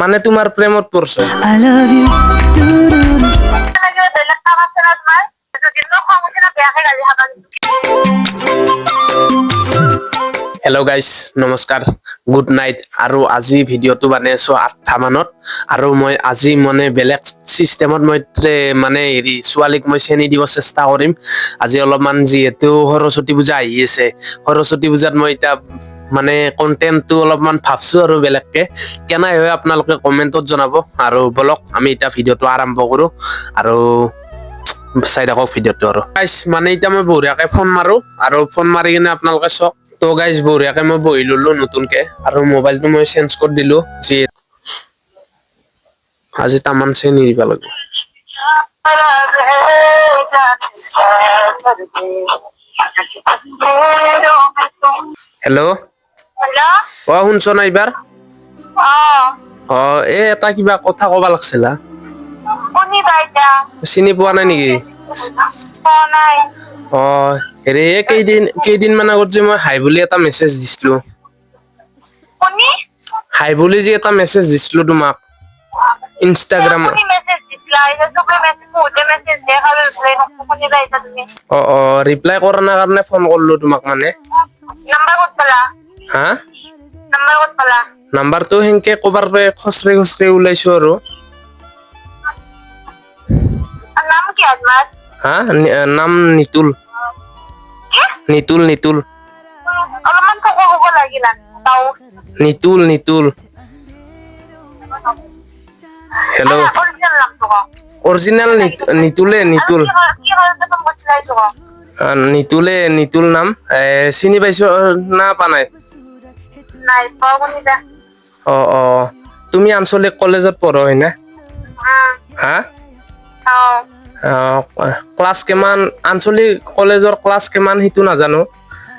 মানে তোমাৰ প্ৰেমত পৰছো। I love you. Do-do-do. কিবা বেলেগ কাম আছে না তোমাৰ? যদি মোৰ খং উঠে না, বেয়াকে গালি খাবা কিন্তু। হেল্ল' গাইজ, নমস্কাৰ, গুড নাইট। আৰু আজি ভিডিঅ'টো বনাই আছো 8টা মানত আৰু মই আজি মানে বেলেগ চিষ্টেমত মই মানে হেৰি ছোৱালীক মই চেনি দিব চেষ্টা কৰিম আজি অলপমান। যিহেতু সৰস্বতী পূজা আহি আছে, সৰস্বতী পূজাত মই এতিয়া মানে কণ্টেণ্টটো অলপমান ভাবছো আৰু বেলেগকে কেনে হয় আপোনালোকে কমেণ্টত জনাব। আৰু বলক, আমি এতিয়া ভিডিঅ'টো আৰম্ভ কৰোঁ আৰু চাই থাকক ভিডিঅ'টো। আৰু গাইজ, মানে এতিয়া মই বঢ়িয়াকে ফোন মাৰো আৰু ফোন মাৰি কিনে আপোনালোকে চাওক। তো গাইজ, বঢ়িয়াকে মই বহি ললো নতুনকে আৰু মোবাইলটো মই চেঞ্জ কৰি দিলো, যি আজি তামান চেনি দিব লাগিব। হেল্ল'। হেল্ল'। অ, শুনছ না এইবাৰ? অ। অ, এই এটা কিবা কথা কবা লাগছিল হা। কোনিবা এতিয়া? চিনি পোৱা নাই নেকি? পোৱা নাই। অ, হেৰি, এই কেইদিনমান আগত যে মই হাই বুলি এটা মেছেজ দিছিলো। কোনি? হাই বুলি যে এটা মেছেজ দিছিলো তোমাক ইনষ্টাগ্ৰাম। কোনি মেছেজ দিছিলা? এতিয়া চবে মেছেজ, বহুতে মেছেজ দিয়ে, কাৰো ৰিপ্লাই নকৰো। কোনিবা এতিয়া তুমি? অ, ৰিপ্লাই কৰা নাই কাৰণে ফোন কৰিলো তোমাক মানে। নাম্বাৰ ক'ত পালা? হা? নাম্বাৰ ক'ত পালা? নাম্বাৰটো সেনকে ক'বাৰ পৰা খচৰি খচৰি ওলাইছো আৰু। নাম কি তোমাৰ? হা, নাম নিতুল। কি? নিতুল, নিতুল। অলপমান ফকো ফকো লাগিলা তাও। নিতুল, নিতুল। হেল্ল'। অৰিজিনেল নামটো ক। অৰিজিনেল নিতুলে, নিতুল। আৰু কি কাৰণতে ফোন কৰিছিলা এইটো ক। নিতুলে, নিতুল নাম। চিনি পাইছো না পা নাই? নাই পোৱা, কোনিবা? অ, তুমি আঞ্চলিক কলেজত পঢ়, হয় না? হা? অ। ক্লাছ কিমান, আঞ্চলিক কলেজৰ ক্লাছ কিমান সেইটো নাজানো,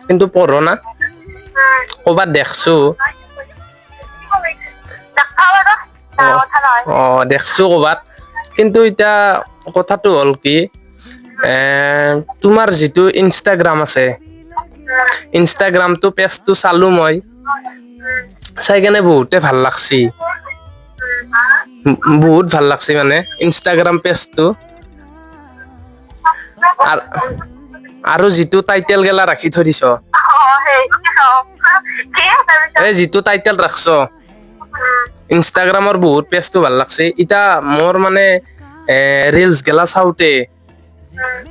কিন্তু পঢ় না? ক'ৰবাত দেখছো। দেখা বাৰু, ডাঙৰ কথা নহয়। অ, দেখছো ক'ৰবাত। কিন্তু এতিয়া কথাটো হ'ল কি, তোমাৰ যিটো ইনষ্টাগ্ৰাম আছে, ইনষ্টাগ্ৰামটো পেজটো চালো মই, চাই কেনে বহুতে ভাল লাগছি, বহুত ভাল লাগছি মানে ইনষ্টাগ্ৰাম পেজটো আৰু যিটো টাইটেল গেলা ৰাখি থৈ দিছ। অ, সেই অ, কি তাৰপিছত? এই যিটো টাইটেল ৰাখছ ইনষ্টাগ্ৰামৰ, বহুত পেজটো ভাল লাগছে। এতিয়া মোৰ মানে ৰিলচ গেলা চাওঁতে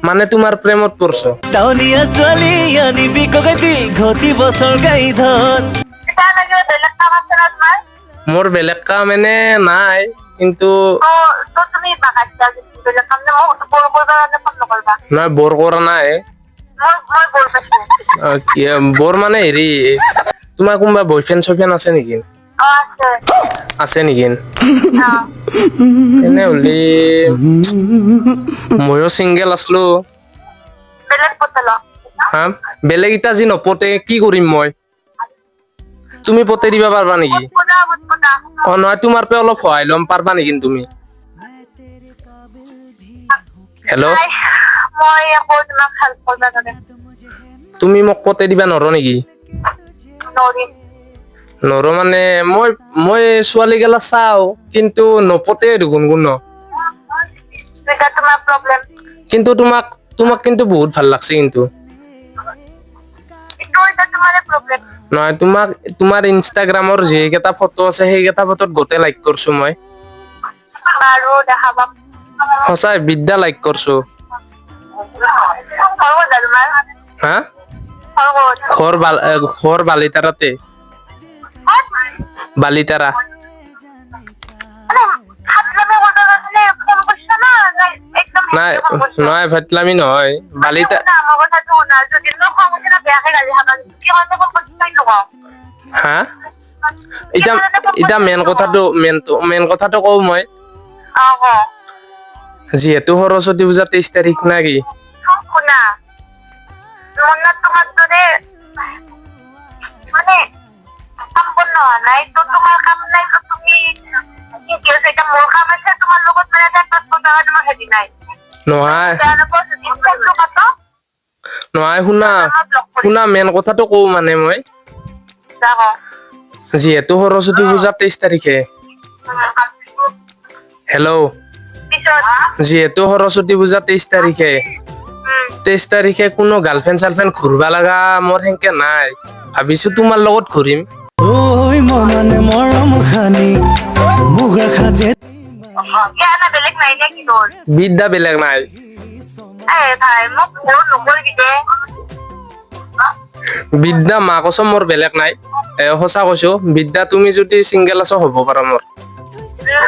মানে তোমাৰ প্ৰেমত পৰছ। টাউনীয়া ছোৱালী আনিবি ককাইটি, ঘটি বছৰ গাই ধন। এতিয়া কিবা বেলেগ কাম আছে না তোমাৰ? মোৰ বেলেগ কাম এনে নাই, কিন্তু অ, তো তুমি বাগান দিয়া যদি বেলেগ কাম নাই, মোক বৰ কৰিব কাৰণে ফোন নকৰিবা। নহয়, বৰ কৰা নাই। মই বৰ পাইছো। বৰ মানে হেৰি, তোমাৰ কোনোবা বয়ফ্ৰেণ্ড চয়ফ্ৰেণ্ড আছে নেকি? অ, আছে। আছে নেকি? অ। তেনেহ'লে ময়ো চিংগেল আছিলো। বেলেগ পতাল। হা, বেলেগ ইটা যি নপতে কি কৰিম মই? তুমি পতে দিবা পাৰবা নেকি? পতা পতা। অ, নহয়, তোমাৰ পৰা অলপ সহায় ল'ম পাৰবা নেকি তুমি? হেল্ল'। নাই, মই আকৌ তোমাক হেল্প কৰিব নোৱাৰিম। তুমি মোক পতে দিবা নৰ নেকি? নোৱাৰিম। নৰ মানে মই ছোৱালী গেলা চাও, কিন্তু নপতে দেখোন কোনো। এতিয়া তোমাৰ প্ৰব্লেম। কিন্তু তোমাক কিন্তু বহুত ভাল লাগছে কিন্তু। এইটো এতিয়া তোমাৰে প্ৰব্লেম। নহয়, তোমাক তোমাৰ ইনষ্টাগ্ৰামৰ যিকেইটা ফটো আছে, সেইকেইটা ফটোত গোটেই লাইক কৰিছো মই। বাৰু, দেখা পাম। সঁচাই বিদ্যা লাইক কৰিছো। ঘৰ ক'ত তোমাৰ? হা? ঘৰ ক'ত? ঘৰ বালিতাৰাতে, বালিতাৰা। মানে ফাটলামি কৰিব কাৰণে ফোন কৰিছা না না একদম? নাই। হেৰিকে ফোন কৰিছা? নহয়, ফেটলামি নহয়, বালিতা শুনা, মোৰ কথাটো শুনা, যদি মোৰ খং উঠে না, বেয়াকে গালি খাবা কিন্তু। কি কাৰণে ফোন কৰিছা সেইটো কওঁ। হা, এতিয়া এতিয়া মেইন কথাটো কওঁ মই। অ, ক। যিহেতু সৰস্বতী পূজা 23 তাৰিখ না কি? শুনা, মোৰ না তোমাৰ দৰে মানে কাম বন হোৱা নাই তো, তোমাৰ কাম নাই তো, তুমি কি আছে? এতিয়া মোৰ কাম আছে, তোমাৰ লগত মানে টাইম পাছ কৰিব কাৰণে তোমাৰ হেৰি নাই। নহয়। বেয়া নাপাওঁ যদি ফোনটো কাটো। নহয়, শুনা। মই ব্লক কৰিম। শুনা, মেইন কথাটো কওঁ মানে মই। যা, ক। যিহেতু সৰস্বতী পূজা 23 তাৰিখে। হেল্ল'? পিছত? যিহেতু সৰস্বতী পূজা 23 তাৰিখে, 23 তাৰিখে কোনো গাৰ্লফ্ৰেণ্ড চাৰ্লফ্ৰেণ্ড ঘূৰবা লগা মোৰ সেনকে নাই। ভাবিছো তোমাৰ লগত ঘূৰিম। ঐ মনে মৰম খানি মোক ৰাখা যে। কিয় না, বেলেগ নাই নে কি তোৰ? বিদ্যা, বেলেগ নাই। এ ভাই, মোক ফোন নকৰিবি দে। বিদ্যা, মা কচম, মোৰ বেলেগ নাই। সঁচা কৈছো বিদ্যা, তুমি যদি চিংগেল আছ, হ'ব পাৰা মোৰ।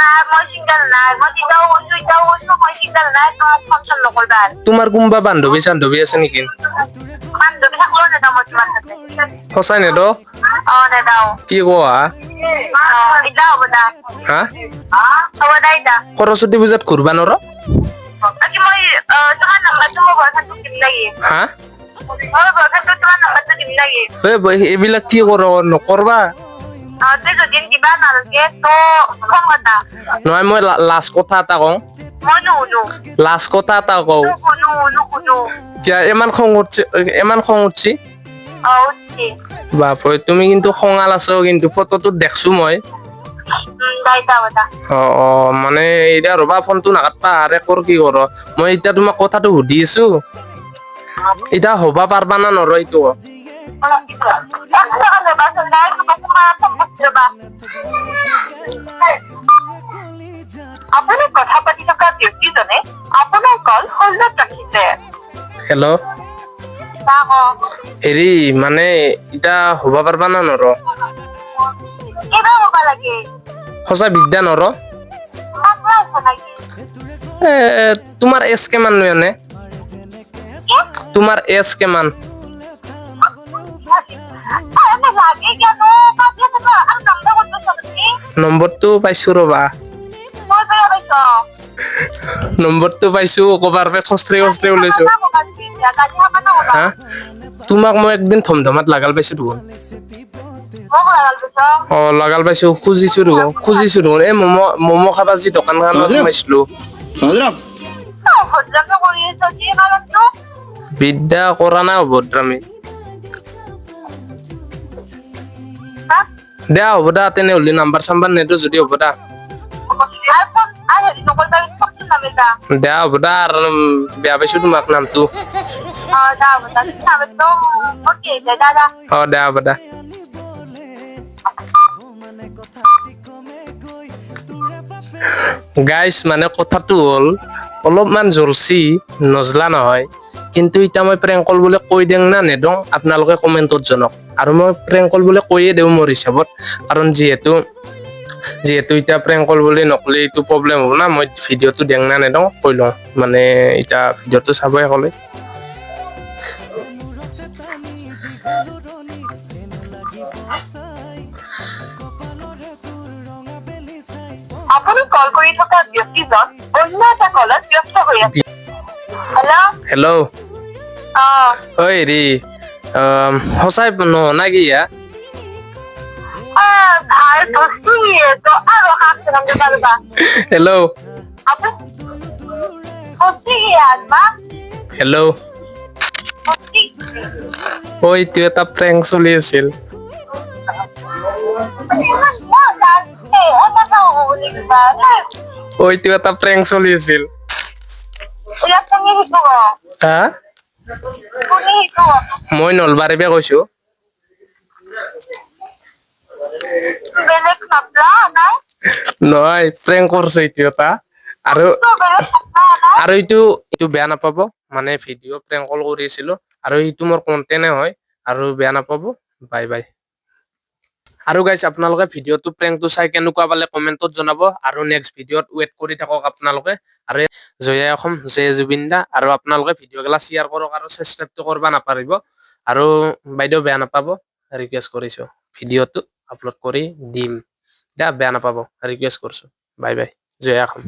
নাই, মই চিংগল নাই। মই তেতিয়াও কৈছো, এতিয়াও কৈছো, মই চিংগল নাই। তই মোক ফোন চোন নকৰিবা আৰু। তোমাৰ কোনোবা বান্ধৱী চান্ধৱী আছে নেকি? বান্ধৱী থাকিলেও নেযাওঁ মই তোমাৰ তাতে। সঁচাই নেদ? অ, নেযাওঁ। কি কোৱা? অ, এতিয়া হ'ব দা। হা? হ'ব দা এতিয়া। সৰস্বতী পূজাত ঘূৰবা নৰ? বাকী মই তোমাৰ নাম্বাৰটো মোৰ বয়ফ্ৰেণ্ডটোক দিম নেকি? হা? মোৰ বয়ফ্ৰেণ্ডটোক তোমাৰ নাম্বাৰটো দিম নেকি? এইবিলাক কি কৰ, নকৰবা। অ, তুই যদি দিবা নালাগে তো ফোন কৰবা। নহয়, মই লাষ্ট কথা এটা কওঁ। মই নুশুনো। লাষ্ট কথা এটা কওঁ। নুশুনো, নুশুনো। কিয়া ইমান খং উঠছে? ইমান খং উঠছি? অ, উঠছি। বাপ, তুমি কিন্তু খঙাল আছ কিন্তু, ফটোটোত দেখছো মই। দা, এতিয়া হ'ব দা। অ, মানে এতিয়া ৰবা, ফোনটো নাকাটবা। আৰে কৰ কি কৰ, মই এতিয়া তোমাক কথাটো সুধি আছো। এতিয়া হ'বা পাৰবা না নৰ, এইটো ক। এক ছেকেণ্ড ৰ'বাচোন, নাই তোমাক তোমাৰ ফোন কৰিছো, ৰ'বা। আপুনি কথা পাতি থকা ব্যক্তিজনে আপোনাৰ কল হোল্ডত ৰাখিছে। হেল্ল'? দা, ক। হেৰি, মানে এতিয়া হ'বা পাৰবা না নৰ? কিবা ক'বা লাগে? সঁচা বিদ্যা, নৰ? পাগলা আছ নেকি? এ, তোমাৰ এজ কিমান নো এনে? কি? তোমাৰ এজ কিমান? এনে লাগে কিয়নো? পাগলা থাকা আৰু নাম্বাৰ ক'ত পাইছ তুমি? নম্বৰটো পাইছো ৰবা। ক'ৰ পৰা পাইছ? নম্বৰটো পাইছো ক'বাৰ পৰা, খচৰি খচৰি ওলাইছো। গালি খাবা না ক'বা? হা, তোমাক মই একদিন ধমধমাত লাগাল পাইছো দেখোন। মোক লাগাল পাইছ? অ, লাগাল পাইছো, খুজিছো দেখোন, খুজিছো দেখোন। এই ম'ম' ম'ম' খাবা যি দোকানখনত সোমাইছিলো। समझ रहे हो आप? ভদ্ৰামি কৰি আছ কি কাৰণটো? বিদ্যা, কৰা নাই অভদ্ৰামি। হা? দে, হ'ব দা তেনেহ'লে। নাম্বাৰ চাম্বাৰ নেদো যদি, হ'ব দা। আৰু ফোন আৰু হেৰি নকৰিবা, ফোনটো নামিবা। দে, হ'ব দা। আৰু বেয়া পাইছো তোমাক নামটো। অ, দা, হ'ব দা। নামিতো অ'কে, দে দা। অ, দে, হ'ব দা। গাইছ, মানে কথাটো হ'ল, অলপমান জ্বলছি, নজলা নহয়, কিন্তু এতিয়া মই প্ৰেংক কল বুলি কৈ দিওঁ না নেদওঁ, আপোনালোকে কমেণ্টত জনাওক। আৰু মই প্ৰেংক কল বুলি কৈয়ে দিওঁ মোৰ হিচাপত, কাৰণ যিহেতু এতিয়া প্ৰেংক কল বুলি নক'লে এইটো প্ৰব্লেম হ'ব না। মই ভিডিঅ'টো দিওঁ না নেদওঁ কৈ লওঁ। মানে এতিয়া ভিডিঅ'টো চাবই ক'লে। আপুনি কল কৰি থকা ব্যক্তিজন অন্য এটা কলত ব্যস্ত হৈ আছে। হেল্ল'? হেল্ল'? অ। ঐ হেৰি, সঁচাই নহনা কি ইয়া? ভাই, বস্তি তো আৰু কাম পাৰিবা। হেল্ল'? আপুনি বস্তি কি আনবা? হেল্ল'? বস্তি। ঐ, এইটো এটা প্ৰেংক চলি আছিল। ঐ, এইটো এটা প্ৰেংক চলি আছিল। হা? মই নলবাৰীৰ পৰা কৈছো। বেলেগ নাপলা নাই? নহয়, প্ৰেংক কৰিছো এইটো এটা আৰু। বেলেগ নাপলা নাই? আৰু এইটো বেয়া নাপাব, মানে ভিডিঅ' প্ৰেংক কল কৰি আছিলো আৰু এইটো মোৰ কণ্টেণ্টে হয় আৰু বেয়া নাপাব। Bye bye. আৰু গাইছ, আপোনালোকে ভিডিঅ'টো, প্ৰেংকটো চাই কেনেকুৱা পালে কমেণ্টত জনাব আৰু নেক্সট ভিডিঅ'ত ৱেইট কৰি থাকক আপোনালোকে। আৰু জয় আই অসম, জয় জুবিন দা। আৰু আপোনালোকে ভিডিঅ' গিলা শ্বেয়াৰ কৰক আৰু ছাবস্ক্ৰাইবটো কৰিব নাপাহৰিব। আৰু বাইদেউ, বেয়া নাপাব, ৰিকুৱেষ্ট কৰিছো, ভিডিঅ'টো আপলোড কৰি দিম দা। বেয়া নাপাব, ৰিকুৱেষ্ট কৰিছো। বাই বাই, জয় আই অসম।